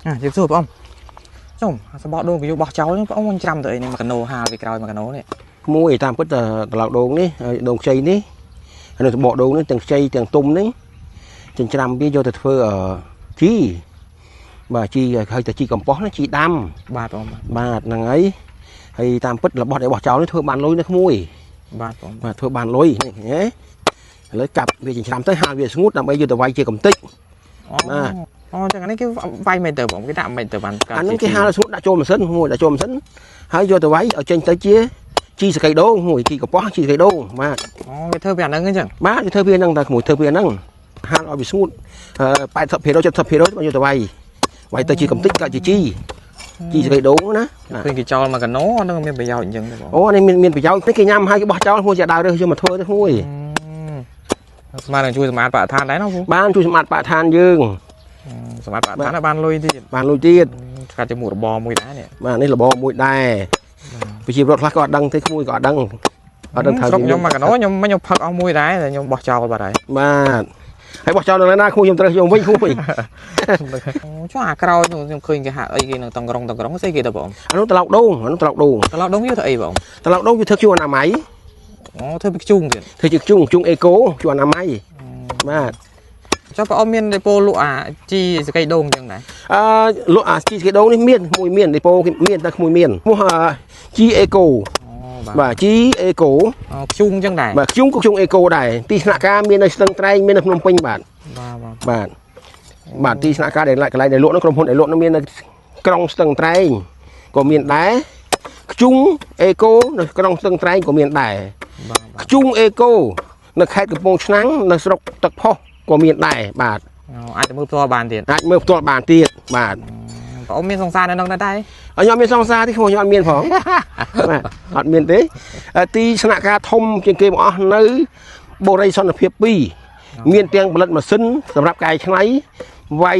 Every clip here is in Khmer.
អាជិះសួរបងចុំអាសបកដូងគេយកបោះចោលហ្នឹងបងអូនច្រាំទៅអីនេះមួយកណោហាលពីក្រោយមួយកណោនេះ មួយតាមពិតត្រឡោកដូងនេះហើយដូងខ្ចីនេះហើយនៅសបកដូងនេះទាំងខ្ចីទាំងទុំនេះចិញ្ច្រាំវាយកទៅធ្វើជីបាទជីហើយទៅជីកំប៉ុស្តណាជីដាំ បាទបងបាទ បាទហ្នឹងហើយហើយតាមពិតរបស់ដែលបោះចោលនេះធ្វើបានលុយណាក្មួយ បាទបង បាទធ្វើបានលុយនេះឃើញទេឥឡូវកាប់វាចិញ្ច្រាំទៅហាលវាស្ងួតដើម្បីយកទៅវាយជាកំតិច អូ បាទ អូចឹងអានេះគេវាយមិនទៅបងគេដាក់មិនទៅបានកើត អាហ្នឹងគេហាលស្ងួតដាក់ចូលម៉ាស៊ីនមួយដាក់ចូលម៉ាស៊ីនហើយយកទៅវាយឲ្យចេញទៅជាជីសកីដូងមួយជីកប៉ោះជីសកីដូងបាទ អូគេធ្វើពីអាហ្នឹងអញ្ចឹង បាទគេធ្វើវាហ្នឹងតែក្មួយធ្វើវាហ្នឹងហាលឲ្យវាស្ងួត80% 70%មកយកទៅវាយវាយទៅជាកំតិចក៏ជាជីជីសកីដូងណាបាទ ឃើញគេចោលមួយកណោអាហ្នឹងមានប្រយោជន៍អញ្ចឹងទេបង អូនេះមានមានប្រយោជន៍នេះគេញ៉ាំហើយគេបោះចោលមួយជាដើររើសយកមកធ្វើទៅក្មួយ ស្មាននឹងជួយសម្អាតបរិស្ថានដែរណាពូ បានជួយសម្អាតបរិស្ថានយើង សម្អាតបរិស្ថានឲ្យបានលុយទៀត បានលុយទៀត ស្កាត់ជាមុខរបរមួយដែរនេះ បាទនេះរបរមួយដែរប្រជាពលរដ្ឋខ្លះក៏អត់ដឹងទេក្មួយក៏អត់ដឹងអត់ដឹងថា ស្រុកខ្ញុំមួយកណោខ្ញុំមិនខ្ញុំផឹកអស់មួយដែរតែខ្ញុំបោះចោលបាត់ហើយ បាទហើយបោះចោលនៅណាក្មួយខ្ញុំត្រូវយកវិញក្មួយ អូចុះអាក្រោយនោះខ្ញុំឃើញគេហាក់អីគេនឹងតង់ក្រុងតង់ក្រុងស្អីគេទៅបង អានោះត្រឡោកដូងអានោះត្រឡោកដូង ត្រឡប់ដងយកទៅអីបង ត្រឡោកដូងវាធ្វើខ្ជូរអនាម័យ អូធ្វើពីខ្ជុងទៀត ធ្វើជាខ្ជុងខ្ជុងអេកូខ្ជូរអនាម័យបាទ ចុះបងអូនមានដេប៉ូលក់អាជីសកីដូងអញ្ចឹងដែរ អឺលក់អាជីស្កេដូងនេះមានមួយមានដេប៉ូគេមានតែក្មួយមានឈ្មោះជីអេកូ អូបាទ បាទជីអេកូ អូខ្ជុងអញ្ចឹងដែរ បាទខ្ជុងក៏ខ្ជុងអេកូដែរទីស្នាក់ការមាននៅស្ទឹងត្រែងមាននៅភ្នំពេញបាទ បាទបាទ បាទបាទទីស្នាក់ការដែលកន្លែងដែលលក់នោះក្រុមហ៊ុនដែលលក់នោះមាននៅក្រុងស្ទឹងត្រែងក៏មានដែរខ្ជុងអេកូនៅក្រុងស្ទឹងត្រែងក៏មានដែរ បាទបាទ ខ្ជុងអេកូនៅខេត្តកំពង់ឆ្នាំងនៅស្រុកទឹកផុសក៏មានដែរបាទ អូអាចទៅមើលផ្ទាល់បានទៀត អាចមើលផ្ទាល់បានទៀតបាទ បងអូនមានសង្សារនៅក្នុងដែរដែរ អខ្ញុំមានសង្សារទេខ្ញុំអត់មានផងបាទអត់មានទេទីស្នាក់ការធំជាងគេបង្អស់នៅបូរីសន្តិភាព2មានទាំងផលិតម៉ាស៊ីនសម្រាប់កែច្នៃវាយ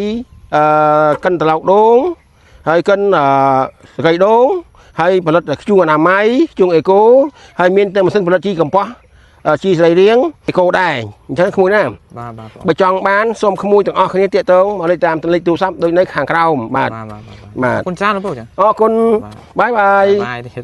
អឺកិនត្រឡោកដូងហើយកិនអឺសកីដូងហើយផលិតខ្ជូងអនាម័យខ្ជូងអេកូហើយមានទាំងម៉ាស៊ីនផលិតជីកំប៉ុស្តជីសរីរាង្គអេកូដែរអញ្ចឹងក្មួយណា បាទបាទបង បើចង់បានសូមក្មួយទាំងអស់គ្នាទាក់ទងមកលេខតាមលេខទូរស័ព្ទដូចនៅខាងក្រោមបាទ បាទបាទ បាទ អរគុណច្រើនលោកពូចា អរគុណ បាទ បាយបាយ បាយទៀត